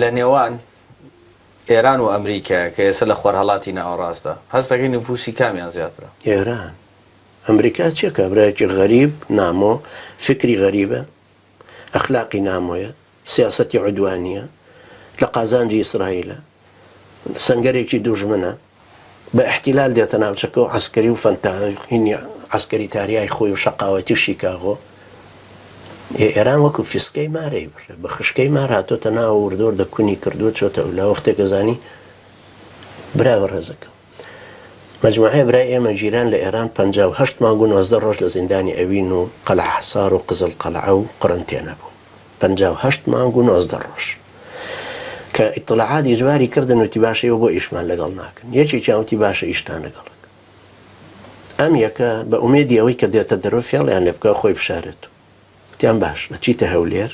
لە نێوان ئێران و ئەمریکا کە ئێستا لە خۆرهەڵاتی ناوەڕاستە، هەست دەکەی نفوسی کامیان زیاترە؟ ئێران. ئەمریکا چیە؟ کابرایەکی غەریب، نامۆ، فکری غەریبە، ئەخلاقی نامۆیە، سیاسەتی عودوانیە، لە قازانجی ئیسرائیلە، سەنگەرێکی دوژمنە، بە ئیحتیلال دێتە ناوچەکە و عەسکەری و فەنتاهینی عەسکەری تاریای خۆی و شەقاوەتی و شیکاغۆ. ئێ ئێران وەکو فیسکەی مارەی بڕێ بە خشکەی مار هاتۆتە ناو وردە وردە کونی کردووە چۆتە ئەولا وەختێک ئەزانی برا بەڕێزەکەم مەجموعەیە برای ئێمە گیران لە ئێران 58 مانگ و 19 ڕۆژ لە زیندانی ئەوین و قەلعە حەسار و قزل قەلعە و قرنتێنە بوون 58 مانگ و 19 ڕۆژ کە ئیتڵاعات ئیجباری کردن وتی باشە ئێوە بۆ ئیشمان لەگەڵ ناکەن یەکێکیان وتی باشە ئیشتان لەگەڵ ئەم یەکە بە ئومێدی ئەوەی کە دێتە دەرەوە فێڵیان لێ بکا خۆی بشارێت وتیان باش ئەچیتە هەولێر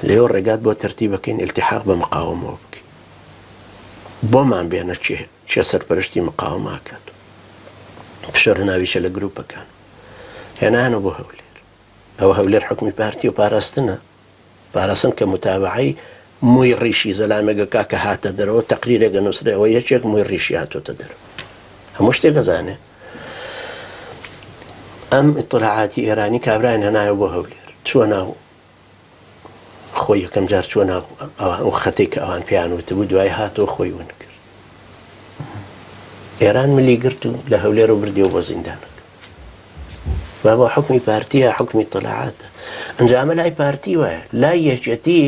لێو ڕێگات بۆ تەرتیبەکەین التحاق بە مقاومەوە بکەین بۆمان بێنە چێ چێ سەرپەرشتی مقاوماکات پشەرە ناویشە لە گروپەکان هێنانە بۆ هەولێر ئەوە هەولێر حکومی پارتی و پاراستنە پاراستن کە متابەعەی مووی ڕیشی زەلامێک ئەکا کە هاتە دەرەوە تەقریرێک ئەنووسرێ ئەوە یەکێک مووی ڕیشی هاتۆتە دەرەوە هەموو شتێک ئەزانێ ئەم ئیتلاعاتی ئێرانی کابرایان هەنایە بۆ هەولێر چووە ناو خۆی یەکەم جار چووە ناو ئەوان ئەو خەتەی کە ئەوان پێیان وتبوو دوای هاتەوە خۆی ون کرد ئێران ملی گرت و لە هەولێر و بردیەوە بۆ زیندانەکە بابا حوکمی پارتیە حوکمی طلاعاتە ئەنجا ئەمە لای پارتی وایە لای یەکێتی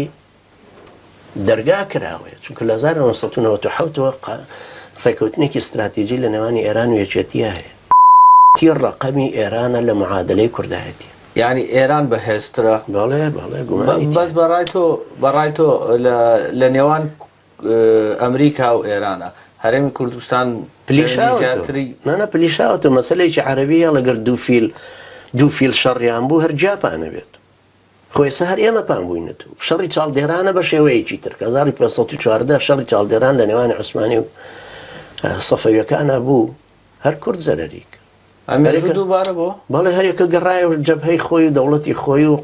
دەرگا کراوەیە چونکە لە 1997ەوە ڕێکەوتنێکی استراتیژی لە نێوانی ئێران و یەکێتیە هەیە تی ڕقەمی ئێرانە لە معادلەی کوردایەتی. یعنی ئێران بەهێزترە؟ بەڵێ بەڵێ گومانی بەس بەڕای تۆ بەڕای تۆ لە نێوان ئەمریکا و ئێرانە هەرێمی کوردستان پلیشاوەتەوە نا پلیشاوەتەوە مەسەلەیەکی عەرەبیە لەگەر دوو فیل دوو فیل شەڕیان بوو هەر جیاپانە بێت خۆ ئێستا هەر ئێمە پان بووینەتەوە شەڕی چاڵدێرانە بە شێوەیەکی تر کە 1514 شەڕی چاڵدێران لە نێوانی عوسمانی و سەفەویەکانە بوو هەر کورد زەرەری کرد. ئەم مێژوو دووبارە بۆ؟ بەڵێ هەریەکە گەڕایەوە جەبهەی خۆی و دەوڵەتی خۆی و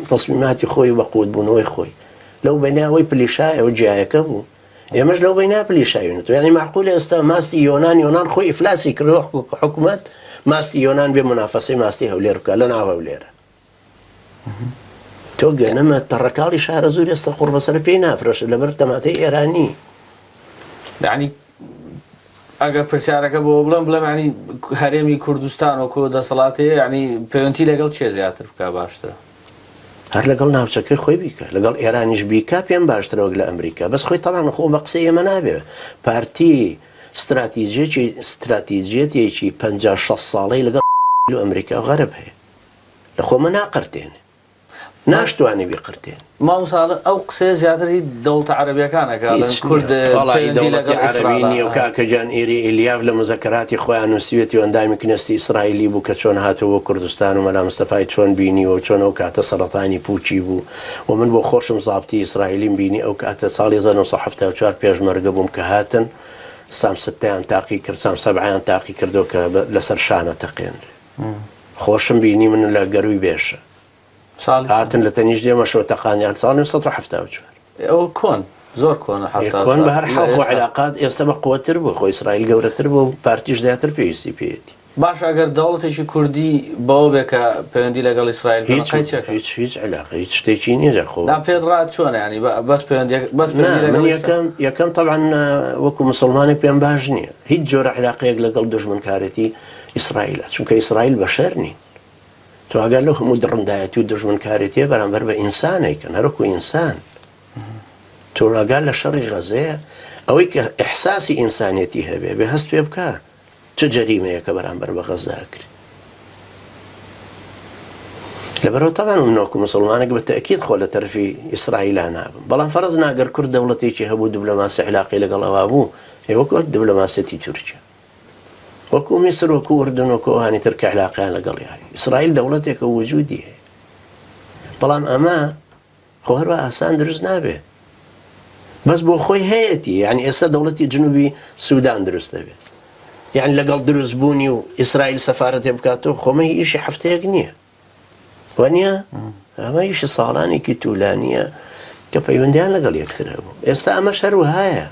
تەسمیماتی خۆی و بەقوت بوونەوەی خۆی لەو بەینە ئەوەی پلیشایەوە جیایەکە بوو ئێمەش لەو بەینە پلیشاوینەتەوە یعنی معقولە ئێستا ماستی یۆنان یۆنان خۆی ئیفلاسی کردووە حکومەت ماستی یۆنان بێ منافەسەی ماستی هەولێر بکە لە ناو هەولێرە تۆ گەنمە تەڕەکاڵی شارەزوور ئێستا قوڕبەسەرە پێی نافرۆشێ لەبەر تەماتەی ئێرانی. یعنی ئەگەر پرسیارەکە بۆ بڵێم بڵێم ینی هەرێمی کوردستان وەکۆ دەسەڵاتەیە ینی پەیوەندی لەگەڵ چێ زیاتر بکە باشترە؟ هەر لەگەڵ ناوچەکەی خۆی بیکە لەگەڵ ئێرانیش بیکا پێم باشترە وەک لە ئەمریکا بەس خۆی تەبعەن خۆ بە قسەی ئێمە نابێ پارتی ستراتیجێکی ستراتیجیەتێکی 50 60 ساڵەی لەگەڵ ئەمریکا و غەرب هەیە لە خۆمە ناقرتێنێ ناشتوانێ بیقرتێنێ. مامۆستا ئەڵێ ئەو قسەیە زیاتر هی دەوڵتە عەرەبیەکانە کە ئەڵێن هیچ کورد نییە وەڵا هی پەیوەندی دەوڵەتی لەگەڵ عەرەبی ئیسرائیل نییە و کاکە گیان ئیری ئیلیاف لە موزەکەراتی خۆیان نووسیوێتی و ئەندامی کنێستی ئیسرائیلی بوو کە چۆن هاتووە بۆ کوردستان و مەلا مستەفای چۆن بینیوە و چۆن ئەو کاتە سەرەتانی پووچی بوو و من بۆ خۆشم زابتی ئیسرائیلیم بینی ئەو کاتە ساڵی 1974 پێشمەرگە بووم کە هاتن سام ستەیان تاقی کرد سام سەبعەیان تاقی کردەوە کە لەسەر شانە تەقێنرێ. خۆشم بینی من لە گەرووی بێشە هاتن لە تەنیشت ئێمەشەوە تەقانیان ساڵی 1974. ئەوە کۆن زۆر کۆنە کۆن بە هەر حاڵ خۆ عیلاقات ئێستا بە قوەتر بوو خۆ ئیسرائیل گەورەتر بوو پارتیش زیاتر پێویستی پێیەتی. باشە ئەگەر دەوڵەتێکی کوردی بەوە بێ کە پەیوەندی لەگەڵ ئیسرائیل بکەن هیچ قەی چێکە؟ هیچ هیچ عیلاقە هیچ شتێکی نییە جا خۆ نا پێت ڕات چۆنە یانی بەس پەیوەندیەک بەس نا پەیوەندی من لەگەڵ ئیسرائیل یەکەم یەکەم تەبعەن وەکو موسڵمانێک پێم باش نییە هیچ جۆرە عیلاقەیەک لەگەڵ دوژمنکارێتی ئیسرائیلە چونکە ئیسرائیل بەشەر نین تۆ ئاگات لەو هەموو دڕندایەتی و دوژمنکارێتیە بەرامبەر بە ئینسان ئەیکەن هەرۆکو ئینسان تۆ ئاگات لە شەڕی غەزەیە ئەوەی کە ئیحساسی ئینسانیەتی هەبێ بێ هەست پێ بکە چ جەریمەیەکە بەرامبەر بە غەزە ئەکرێ لەبەرەوە تەبعەن من وەکو مسلمانێک بە تەئکید خۆ لە تەرفی ئیسرائیلا نابم بەڵام فەرز ناگەر کورد دەوڵەتێکی هەبوو دبلۆماسی عیلاقی لەگەڵ ئەوا بوو ئێ وەکو دبلۆماسیەتی تورکیا وەکو میسر وەکو ئوردن وەکو ئەوانی تر کە عیلاقیان لەگەڵی هەیە ئیسرائیل دەوڵەتێکە وجودی هەیە بەڵام ئەمە خۆ هەروە ئاسان دروست نابێ بەس بۆ خۆی هەیەتی یعنی ئێستا دەوڵەتی جنوبی سودان دروست دەبێت یعنی لەگەڵ دروست بوونی و ئیسرائیل سەفارەتێ بکاتەوە خۆمە ئیشی هەفتەیەک نییە وانە ئەمە ئیشی ساڵانێکی تولانیە. کە پەیوەندیان لەگەڵ یەکتر هەبوو. ئێستا ئەمەش هەر وەهایە.